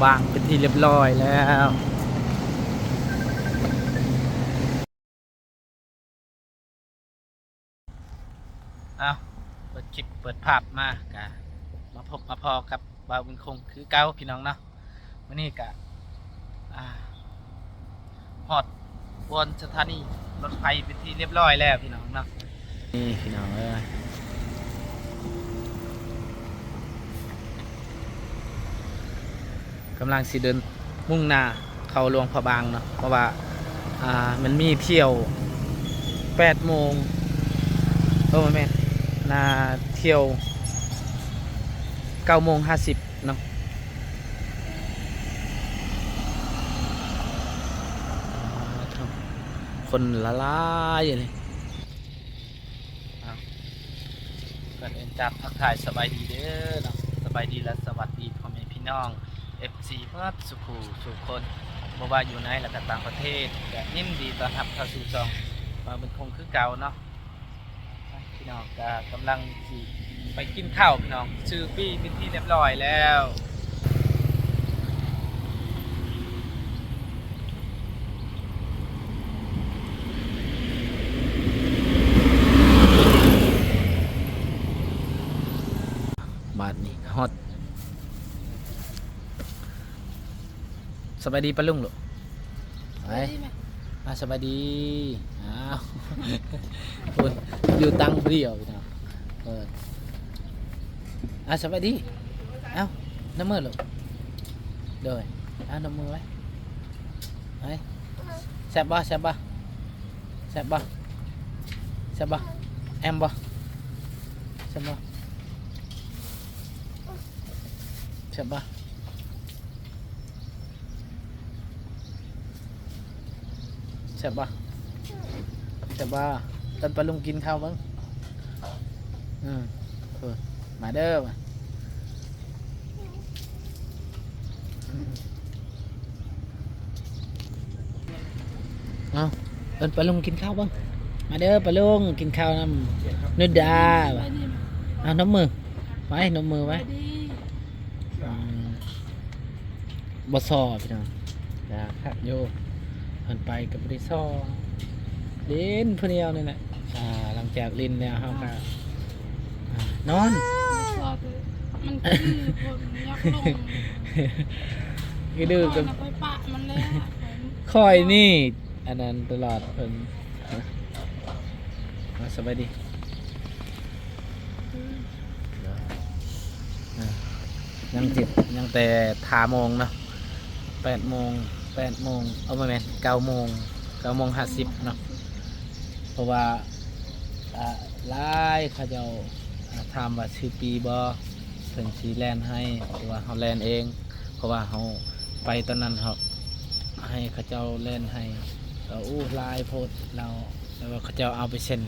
ວາງເປັນທີ່ຮຽບຮ້ອຍແລ້ວ. ອ້າວ ເປີດຄລິບເປີດພາບມາກະມາພົບມາພໍ້ກັບບ່າວບຸນຄົງຄືເກົ່າພີ່ນ້ອງເນາະ. ມື້ນີ້ກະ ອ່າ ຮອດບ່ອນສະຖານີລົດໄຟເປັນທີ່ຮຽບຮ້ອຍແລ້ວພີ່ນ້ອງເນາະ. ນີ້ພີ່ນ້ອງເອີຍ ກຳລັງຊິເດີນມຸ່ງໜ້າເຂົ້າຫຼວງພະບາງເນາະ ເພາະວ່າ ອ່າ ມັນມີທ່ຽວແປດໂມງ ເອີ ບໍ່ແມ່ນ ໜ້າທ່ຽວເກົ້າໂມງຫ້າສິບເນາະ. ຄົນຫຼາຍໆ ອີ່ຫຼີ. ອ້າວ ກ່ອນອື່ນກາບທັກທາຍສະບາຍດີເດີເນາະ ສະບາຍດີ ແລະ ສະຫວັດດີພໍ່ແມ່ພີ່ນ້ອງ ເອັຟຊີ ເໝິດສູ່ຜູ້ສູ່ຄົນ ບໍ່ວ່າຢູ່ໃນ ແລະ ກະຕ່າງປະເທດ ກະຍິນດີຕ້ອນຮັບເຂົ້າສູ່ຊ່ອງບ່າວບຸນຄົງຄືເກົ່າເນາະ. ພີ່ນ້ອງກະກຳລັງຊິໄປກິນເຂົ້າພີ່ນ້ອງ ຊື້ປີ້ເປັນທີ່ຮຽບຮ້ອຍແລ້ວ. ບາດນີ້ຮອດ ສະບາຍດີປ້າລຸງລູກ ໄປ ສະບາຍດີແມ່ ອ່າ ສະບາຍດີ. ອ້າວ ພຸ້ນ ຢູ່ຕັ່ງຜູ້ດຽວພີ່ນ້ອງ ເປີດ ອ່າ ສະບາຍດີ. ອ້າວ ນົບມືລູກ ໂດຍ ອ້າວ ນົບມືໄວ້ ໄປ. ແຊບບໍ່ ແຊບບໍ່ ແຊບບໍ່ ແຊບບໍ່ ແອມບໍ່ ແຊບບໍ່ ແຊບບໍ່ ແຊບບໍ່ ແຊບບໍ່? ເອີ້ນປ້າລຸງກິນເຂົ້າເບິ່ງ. ອືມ ເອີ ມາເດີ ມາ. ເອົ້າ ເອີ້ນປ້າລຸງກິນເຂົ້າເບິ່ງ. ມາເດີປ້າລຸງ ກິນເຂົ້ານຳນຸດດາ. ເອົາ ນົບມືໄວ້ ນົບມືໄວ້. ອືມ ບໍ່ຊໍພີ່ນ້ອງ ກະຄັກຢູ່ ເພິ່ນໄປກະບໍ່ໄດ້ຊໍ ຫຼິ້ນຜູ້ດຽວນີ້ແຫຼະ. ອ່າ ຫຼັງຈາກຫຼິ້ນແລ້ວເຮົາກະ ອ່າ ນອນ ມັນຄືຄົນຢາກລົງ ຄືດື້ກັບ ຂ້ອຍນະໄປປະມັນແລ້ວ ຂ້ອຍນີ້ ອັນນັ້ນຕະຫຼອດເພິ່ນ. ເອົາ ສະບາຍດີ. ອືມ ອ່າ ຍັງຊິ ຍັງແຕ່ທ່າໂມງເນາະ ແປດໂມງ ແປດໂມງ ເອົາ ບໍ່ແມ່ນ ເກົ້າໂມງ ເກົ້າໂມງຫ້າສິບເນາະ. ເພາະວ່າ ອ່າ ຫຼາຍເຂົາເຈົ້າ ອ່າ ຖາມວ່າຊື້ປີ້ບໍ່ ເພິ່ນຊິແລ່ນໃຫ້ ແຕ່ວ່າເຮົາແລ່ນເອງ ເພາະວ່າເຮົາໄປຕອນນັ້ນ ເຮົາໃຫ້ເຂົາເຈົ້າແລ່ນໃຫ້ ກໍ ໂອ້ ຫຼາຍໂພດ ລາວ ແຕ່ວ່າເຂົາເຈົ້າເອົາໄປເຊັນ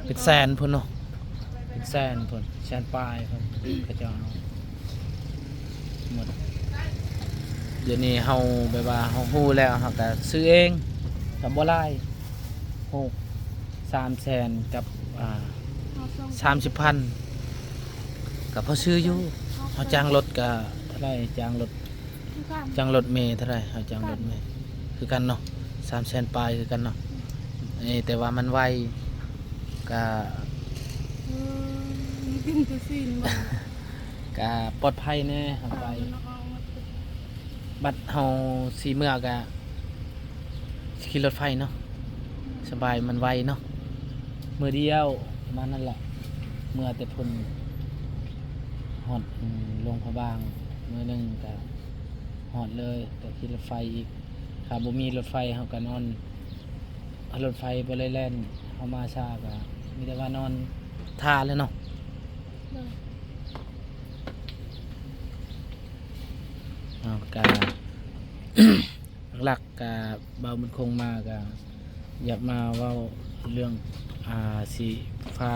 ເປັນແສນພຸ້ນເນາະ ເປັນແສນພຸ້ນ ແສນປາຍພຸ້ນ ເຂົາເຈົ້າເອົາໝົດ. ດຽວນີ້ເຮົາແບບວ່າເຮົາຮູ້ແລ້ວ ເຮົາກະຊື້ເອງ ກະບໍ່ຫຼາຍ ຫົກ ສາມແສນກັບ ອ່າ ສາມສິບພັນ ກະພໍຊື້ຢູ່. ເຮົາຈ້າງລົດກະເທົ່າໃດ? ຈ້າງລົດ ຈ້າງລົດເມເທົ່າໃດ? ເຮົາຈ້າງລົດເມຄືກັນເນາະ ສາມແສນປາຍຄືກັນເນາະ. ເອີ ແຕ່ວ່າມັນໄວ ກະ ເອີ ມັນກິນແຕ່ຊີ້ນມັນ ກະປອດໄພແດ່ເຮົາໄປ. ບັດເຮົາຊິເມືອກະ ຂີ່ລົດໄຟເນາະ ສະບາຍ ມັນໄວເນາະ ມື້ດຽວປະມານນັ້ນແຫຼະ. ເມືອແຕ່ພຸ້ນຮອດ ອືມ ຫຼວງພະບາງ ມື້ໜຶ່ງກະຮອດເລີຍ ແຕ່ຂີ່ລົດໄຟອີກ. ຖ້າບໍ່ມີລົດໄຟເຮົາກະນອນ ຖ້າລົດໄຟບໍ່ໄດ້ແລ່ນ ເຮົາມາຊ້າກະມີແຕ່ວ່ານອນຖ້າແຫຼະເນາະ. ໂດຍ ເອົາ ກະ ຫຼັກໆ ກະບ່າວບຸນຄົງມາກະຢາກມາເວົ້າເລື່ອງ ອ່າ ຊິພາ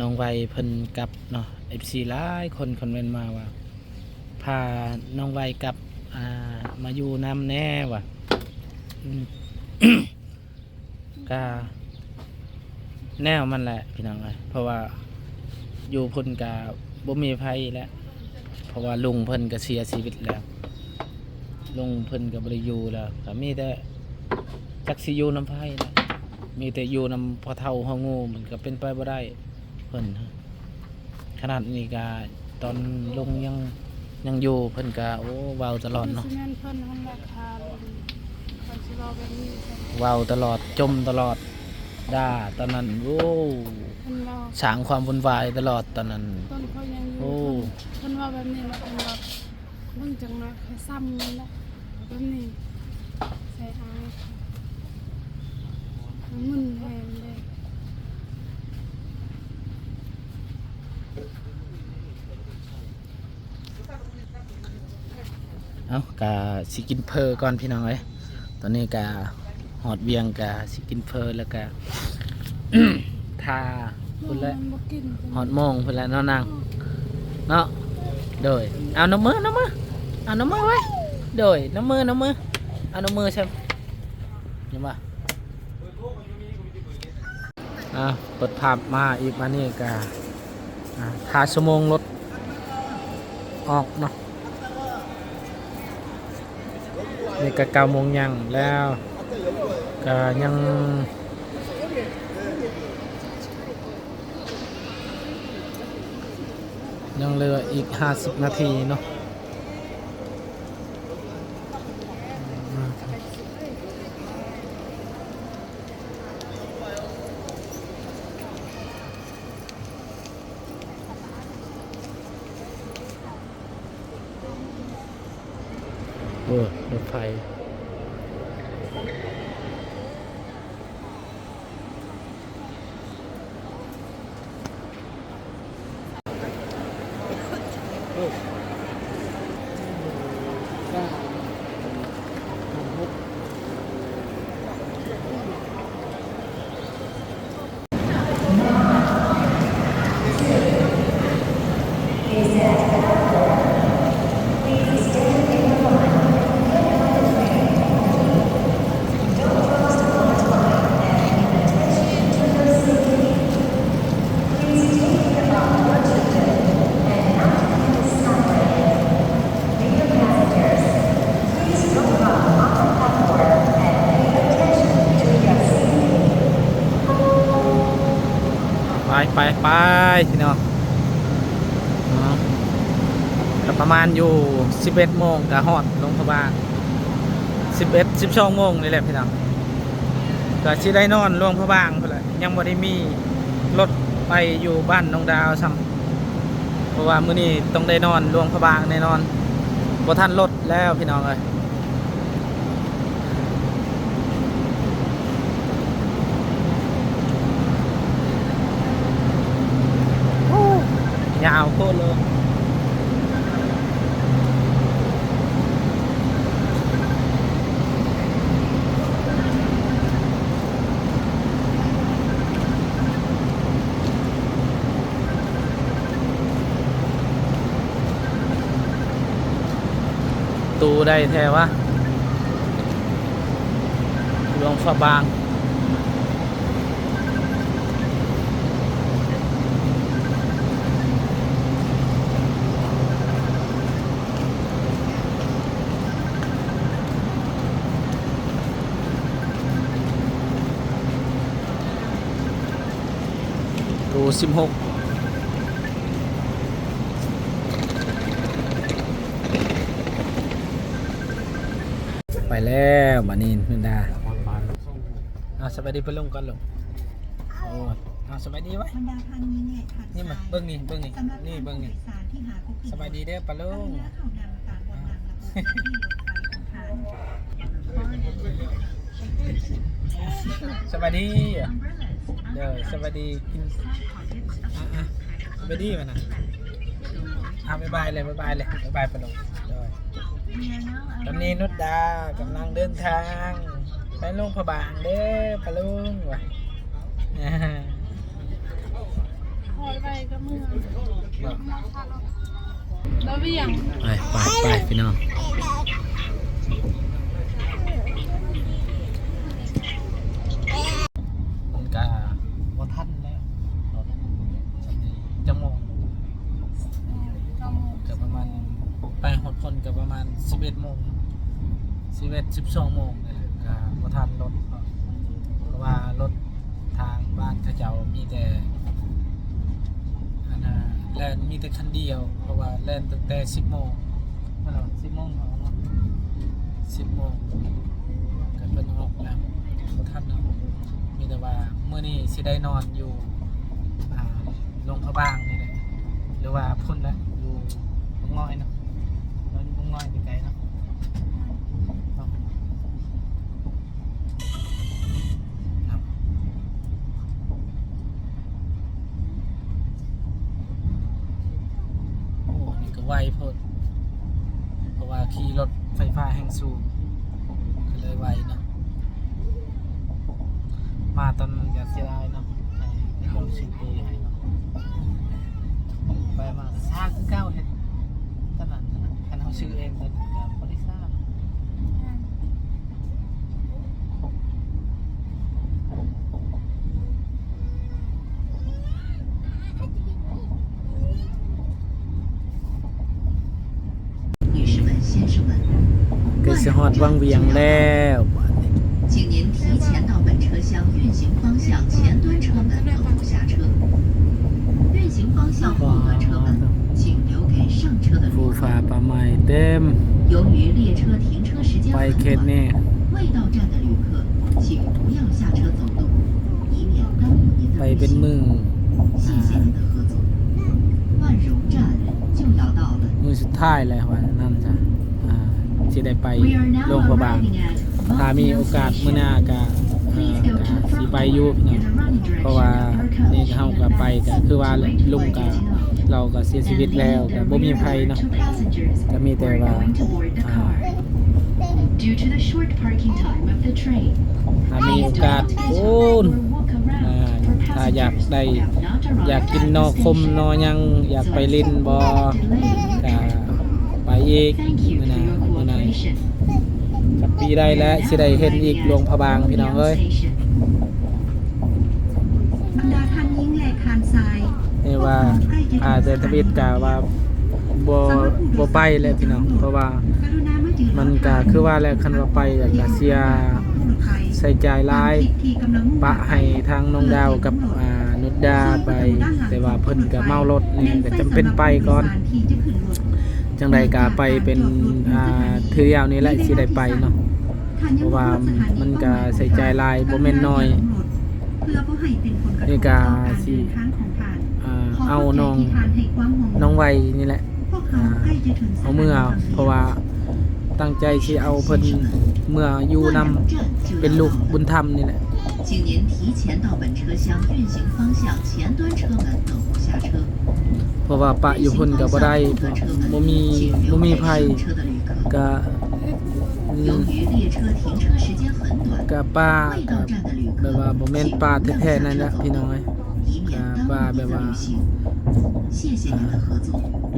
ນ້ອງໄວເພິ່ນກັບເນາະ. ເອັຟຊີຫຼາຍຄົນຄອມເມັນມາວ່າ ພານ້ອງໄວກັບ ອ່າ ມາຢູ່ນຳແດ່ວ່າ ອືມ ກະແນວມັນແຫຼະພີ່ນ້ອງເອີຍ ເພາະວ່າຢູ່ພຸ້ນກະບໍ່ມີໃຜແຫຼະ ເພາະວ່າລຸງເພິ່ນກໍເສຍຊີວິດແລ້ວ ລຸງເພິ່ນກໍບໍ່ໄດ້ຢູ່ແລ້ວ ກໍມີແຕ່ ຈັກຊິຢູ່ນຳໃຜລະ ມີແຕ່ຢູ່ນຳພໍ່ເຖົ້າຫົວງູ ມັນກໍເປັນໄປບໍ່ໄດ້ ເພິ່ນ ຂະໜາດນີ້ກະຕອນລຸງຍັງ ຍັງຢູ່ ເພິ່ນກະ ໂອ້ ເວົ້າຕະຫຼອດເນາະ ຄືຊິແມ່ນເພິ່ນຫັ້ນແຫຼະຂ້າລຸງ ເພິ່ນຊິເວົ້າແບບນີ້ໃສ່ ເວົ້າຕະຫຼອດ ຈົ່ມຕະຫຼອດ ດ່າຕອນນັ້ນ ໂອ້ ເພິ່ນເວົ້າ ສ້າງຄວາມວຸ່ນວາຍຕະຫຼອດຕອນນັ້ນ ຕອນຂ້ອຍຍັງຢູ່ ໂອ້ ເພິ່ນ ເພິ່ນເວົ້າແບບນີ້ແຫຼະ ເພິ່ນວ່າ ເບິ່ງຈັກໜ້ອຍຂ້ອຍຊ້ຳແລ້ວ ແບບນີ້ໃສ່ອ້າຍ ມັນມຶນແຮງເດ້. ເອົ້າ ກະຊິກິນເຝີກ່ອນພີ່ນ້ອງເອີຍ ຕອນນີ້ກະຮອດວຽງ ກະຊິກິນເຝີ ແລ້ວກະ ຖ້າພຸ້ນແຫຼະ ຮອດໂມງພຸ້ນແຫຼະເນາະນາງເນາະ ໂດຍ ເອົາ ນົບມື ນົບມື ເອົາ ນົບມືໄວ້ ໂດຍ ນົບມື ນົບມື ເອົາ ນົບມືໃສ່ ເຫັນບໍ່? ອ່າ ເປີດພາບມາອີກ ມານີ້ກະ ອ່າ ຖ້າຊົ່ວໂມງລົດອອກເນາະ ນີ້ກະເກົ້າໂມງຍ່າງແລ້ວ ກະຍັງ ຍັງເຫຼືອອີກຫ້າສິບນາທີເນາະ. ໂອ້ ລົດໄຟ. ໄປ ໄປ ໄປ ພີ່ນ້ອງເນາະ ກໍປະມານຢູ່ສິບເອັດໂມງກໍຮອດຫຼວງພະບາງ ສິບເອັດ ສິບສອງໂມງນີ້ແຫຼະພີ່ນ້ອງ ກໍຊິໄດ້ນອນຫຼວງພະບາງພຸ້ນແຫຼະ ຍັງບໍ່ໄດ້ມີລົດໄປຢູ່ບ້ານນ້ອງດາວຊ້ຳ ເພາະວ່າມື້ນີ້ຕ້ອງໄດ້ນອນຫຼວງພະບາງແນ່ນອນ ບໍ່ທັນລົດແລ້ວພີ່ນ້ອງເອີຍ. ໂອ້ ຍາວໂພດເລີຍ. ຕູ້ໃດແທ້ວະ ຫຼວງພະບາງ. ຕູ້ສິບຫົກ ໄປແລ້ວບາດນີ້ ເພິ່ນດາ. ອ່າ ສະບາຍດີປ້າລຸງກ່ອນລູກ. ໂອ້ ອ່າ ສະບາຍດີໄວ້ ນີ້ມາເບິ່ງນີ້ ເບິ່ງນີ້ ນີ້ເບິ່ງນີ້ ສະບາຍດີເດີປ້າລຸງ. ສະບາຍດີ ເດີ ສະບາຍດີ ກິນ ອ່າ ສະບາຍດີ ມານະ ອ່າ ບາຍບາຍເລີຍ ບາຍບາຍເລີຍ ບາຍບາຍປ້າລຸງ. ໂດຍ ຕອນນີ້ນຸດດາກຳລັງເດີນທາງໄປຫຼວງພະບາງເດີປ້າລຸງວ່າ. ໄປ ໄປ ໄປ ພີ່ນ້ອງ ມັນກະບໍ່ທັນແລ້ວ ຈັກໂມງ ເກົ້າໂມງ ກະປະມານ ຮອດພຸ້ນກໍປະມານສິບເອັດໂມງ ສິບເອັດ ສິບສອງໂມງນີ້ແຫຼະ ກໍບໍ່ທັນລົດເນາະ ເພາະວ່າລົດທາງບ້ານເຂົາເຈົ້າມີແຕ່ ອັນນ່າ ແລ່ນມີແຕ່ຄັນດຽວ ເພາະວ່າແລ່ນຕັ້ງແຕ່ສິບໂມງ ແມ່ນບໍ່ ສິບໂມງເນາະ ສິບໂມງກໍເພິ່ນອອກແລ້ວ ບໍ່ທັນເນາະ ມີແຕ່ວ່າມື້ນີ້ຊິໄດ້ນອນຢູ່ ອ່າ ຫຼວງພະບາງນີ້ແຫຼະ ຫຼືວ່າພຸ້ນແຫຼະ ຢູ່ບົງນ້ອຍເນາະ ນອນຢູ່ບົງນ້ອຍໄກໆເນາະ ເນາະ. ໂອ້ ນີ້ກໍໄວໂພດ ເພາະວ່າຂີ່ລົດໄຟຟ້າແຮງສູງ ກໍເລີຍໄວເນາະ ມາຕອນ ຢາກເສຍດາຍເນາະ ໃຫ້ເຂົາຊື້ເອງໃຫ້ເນາະ ໄປມາກໍຊ້າຄືເກົ່າ ເຮັດຕອນນັ້ນນະ ຄັນເຮົາຊື້ເອງກໍບໍ່ໄດ້ຊ້າ. ໃກ້ຊິຮອດວັງວຽງແລ້ວບາດນີ້ 请您提前到本车厢运行方向前端车门等候下车。运行方向后端车门，请留给上车的旅客。 ພູຜາປ່າໄມ້ເຕັມ 由于列车停车时间很短，未到站的旅客，请不要下车走动，以免耽误您的旅行。 ໄປເປັນມື້ 谢谢您的合作。万荣站就要到了。 ມື້ສຸດທ້າຍແລ້ວວ່ານັ້ນຊະ ອ່າ ຊິໄດ້ໄປຫຼວງພະບາງ ຖ້າມີໂອກາດມື້ໜ້າກະ ເອີ ກະຊິໄປຢູ່ເນາະ ເພາະວ່ານີ້ເຮົາກະໄປກະຄືວ່າແຫຼະ ລຸງກະ ລາວກະເສຍຊີວິດແລ້ວ ກະບໍ່ມີໃຜເນາະ ກະມີແຕ່ວ່າ ອ່າ Due to the short parking time of the train, ຖ້າມີໂອກາດພຸ້ນ ອ່າ ຖ້າຢາກໄດ້ ຢາກກິນໜໍ່ຂົມໜໍ່ຫຍັງ ຢາກໄປຫຼິ້ນບໍ່ ກະໄປອີກ ມື້ໜ້າ ມື້ໜ້າ ຈັກປີໃດແຫຼະ ຊິໄດ້ເຫັນອີກ ຫຼວງພະບາງ ພີ່ນ້ອງເອີຍ. ບັນດາທ່ານຍິງ ແລະ ທ່ານຊາຍ ເອີ ວ່າ ອາ ແຕ່ທຳອິດກະວ່າ ບໍ່ ບໍ່ໄປແຫຼະພີ່ນ້ອງ ເພາະວ່າມັນກະຄືວ່າແຫຼະ ຄັນວ່າໄປແລ້ວກະເສຍ ໃຊ້ຈ່າຍຫຼາຍ ປະໃຫ້ທາງນ້ອງດາວກັບ ອ່າ ນຸດດາໄປ ແຕ່ວ່າເພິ່ນກະເມົາລົດແດ່ ກະຈຳເປັນໄປກ່ອນ ຈັ່ງໃດກະໄປເປັນ ອ່າ ເທື່ອດຽວນີ້ແຫຼະ ຊິໄດ້ໄປເນາະ ເພາະວ່າມັນກະໃຊ້ຈ່າຍຫຼາຍ ບໍ່ແມ່ນໜ້ອຍ. ນີ້ກະຊິ ອ່າ ເອົານ້ອງ ນ້ອງໄວນີ້ແຫຼະ ອ່າ ເອົາເມືອ ເພາະວ່າຕັ້ງໃຈຊິເອົາເພິ່ນເມືອຢູ່ນຳ ເປັນລູກບຸນທຳນີ້ແຫຼະ 请您提前到本车厢运行方向前端车门等候下车。 ເພາະວ່າປະຢູ່ພຸ້ນກໍບໍ່ໄດ້ ບໍ່ມີ ບໍ່ມີໃຜ ກະ ກະປ້າ ກະແບບວ່າບໍ່ແມ່ນປ້າແທ້ໆນັ້ນແຫຼະພີ່ນ້ອງເອີຍ ກະປ້າແບບວ່າ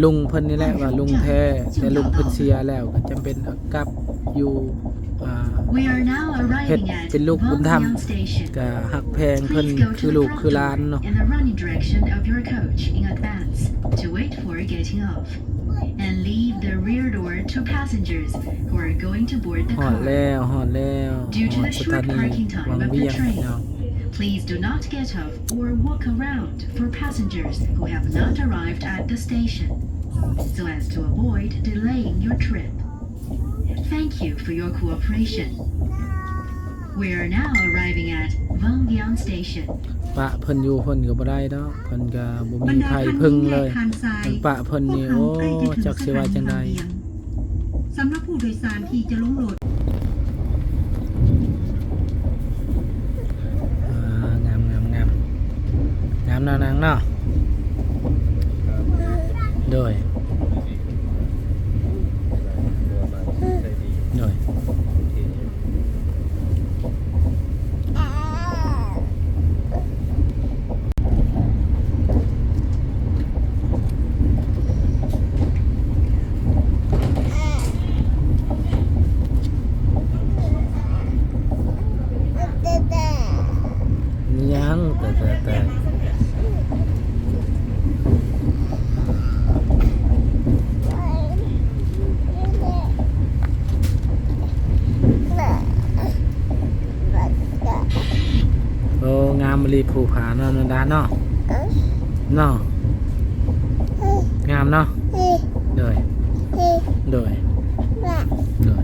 ລຸງເພິ່ນນີ້ແຫຼະວ່າລຸງແທ້ ແຕ່ລຸງເພິ່ນເສຍແລ້ວ ກໍຈຳເປັນກັບຢູ່ ອ່າ ເຮັດເປັນລູກບຸນທຳ ກະຮັກແພງເພິ່ນຄືລູກຄືຫຼານເນາະ. And leave the rear door to passengers who are going to board the car. ຮອດແລ້ວ ຮອດແລ້ວ ຮອດສະຖານີວັງວຽງເນາະ. Please do not get off or walk around for passengers who have not arrived at the station, so as to avoid delaying your trip. Thank you for your cooperation. We are now arriving at Wangbian Station. ປະເພິ່ນຢູ່ເພິ່ນກໍບໍ່ໄດ້ເນາະ ເພິ່ນກໍບໍ່ມີໃຜເພິ່ງເລີຍ ປະເພິ່ນນີ້ ໂອ້ ຈັກຊິວ່າຈັ່ງໃດ. ສຳລັບຜູ້ໂດຍສານທີ່ຈະລົງລົດ ອ່າ ງາມ ງາມ ງາມ ງາມເນາະ ນາງເນາະ ໂດຍ. ໂດຍ ຍັງ ແຕ່ ແຕ່ ແຕ່ ເ ທີ່ພູຜາເນາະ ນ້ອງດາເນາະ ເນາະ ງາມເນາະ ໂດຍ ໂດຍ ໂດຍ.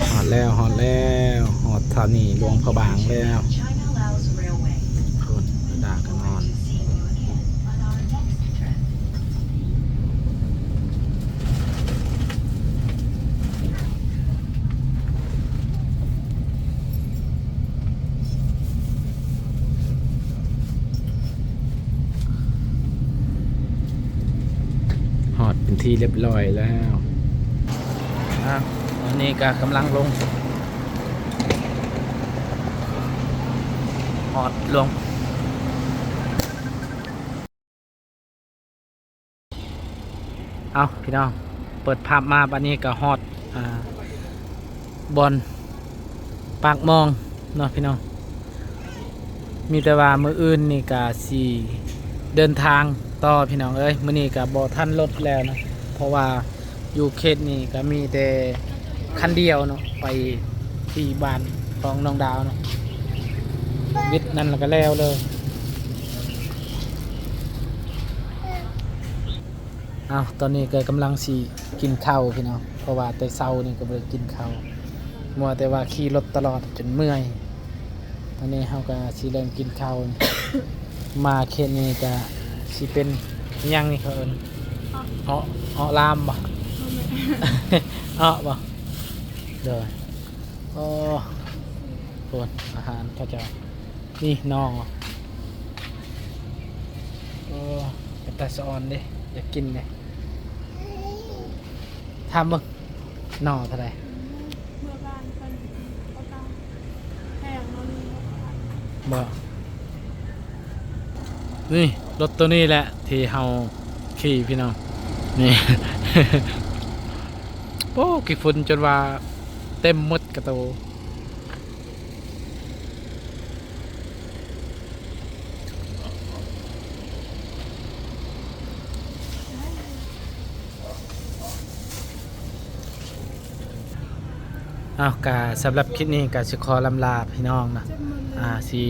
ຮອດແລ້ວ ຮອດແລ້ວ ຮອດສະຖານີຫຼວງພະບາງແລ້ວ. ພຸ້ນ ດາກໍນອນ. ຮອດເປັນທີ່ຮຽບຮ້ອຍແລ້ວ. ອ່າ ຕອນນີ້ກໍກຳລັງລົງ ຮອດລົງ. ເອົາ ພີ່ນ້ອງ ເປີດພາບມາ ບາດນີ້ກໍຮອດ ອ່າ ບ່ອນປາກມອງເນາະ ພີ່ນ້ອງ. ມີແຕ່ວ່າມື້ອື່ນນີ້ກໍຊິເດີນທາງຕໍ່ ພີ່ນ້ອງເອີຍ. ມື້ນີ້ກໍບໍ່ທັນລົດແລ້ວນະ ເພາະວ່າຢູ່ເຂດນີ້ກໍມີແຕ່ຄັນດຽວເນາະ ໄປທີ່ບ້ານຂອງນ້ອງດາວເນາະ ວິດນັ້ນແລ້ວກໍແລ້ວເລີຍ. ອ້າວ ຕອນນີ້ກໍກຳລັງຊິກິນເຂົ້າ ພີ່ນ້ອງ ເພາະວ່າແຕ່ເຊົ້ານີ້ກໍບໍ່ໄດ້ກິນເຂົ້າ ມັວແຕ່ວ່າຂີ່ລົດຕະຫຼອດຈົນເມື່ອຍ. ຕອນນີ້ເຮົາກໍຊິເລີ່ມກິນເຂົ້າ ມາເຂດນີ້ກໍຊິເປັນຫຍັງນີ້ເຂົາເອີ້ນ ເອາະ ເອາະລາມບໍ່? ບໍ່ແມ່ນ ເອາະບໍ່? ໂດຍ. ໂອ້ ໂພດອາຫານເຂົາເຈົ້າ ນີ້ໜໍ່ ໂອ້ ເປັນຕາສະອອນເດ້ ຢາກກິນເດ້. ຖາມເບິ່ງ ໜໍ່ເທົ່າໃດ? ເມື່ອວານເພິ່ນກໍຕ້ອງແພງເນາະ ໜຶ່ງຫົກພັນ ບໍ່? ນີ້ລົດໂຕນີ້ແຫຼະທີ່ເຮົາຂີ່ ພີ່ນ້ອງ ນີ້ ໂອ້ ຂີ້ຝຸ່ນຈົນວ່າເຕັມໝົດກະໂຕ. ອ້າວ ກະສຳລັບຄລິບນີ້ກະຊິຂໍລ່ຳລາພີ່ນ້ອງເນາະ ອ່າ ຊິ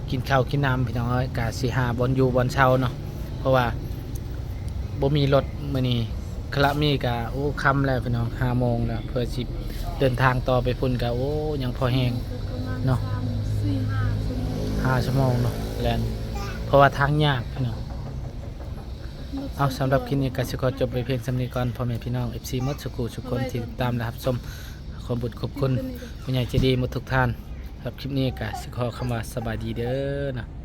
ກິນເຂົ້າກິນນ້ຳ ພີ່ນ້ອງເອີຍ ກະຊິຫາບ່ອນຢູ່ບ່ອນເຊົາເນາະ ເພາະວ່າບໍ່ມີລົດມື້ນີ້. ຄະລະມີກະ ໂອ້ ຄ່ຳແລ້ວພີ່ນ້ອງ ຫ້າໂມງແລ້ວ ເພື່ອຊິເດີນທາງຕໍ່ໄປພຸ້ນກະ ໂອ້ ຍັງພໍແຮງເນາະ ຫ້າຊົ່ວໂມງເນາະ ແລ່ນ ເພາະວ່າທາງຍາກພີ່ນ້ອງ. ເອົາ ສຳລັບຄລິບນີ້ກະຊິຂໍຈົບໄວ້ພຽງສ່ຳນີ້ກ່ອນ ພໍ່ແມ່ພີ່ນ້ອງ ເອັຟຊີ ໝົດສູ່ຜູ້ສູ່ຄົນທີ່ຕິດຕາມ ແລະ ຮັບຊົມ. ຂອບຄຸນ ຂອບຄຸນຜູ້ໃຫຍ່ໃຈດີໝົດທຸກທ່ານ. ສຳລັບຄລິບນີ້ກະຊິຂໍຄຳວ່າສະບາຍດີເດີເນາະ.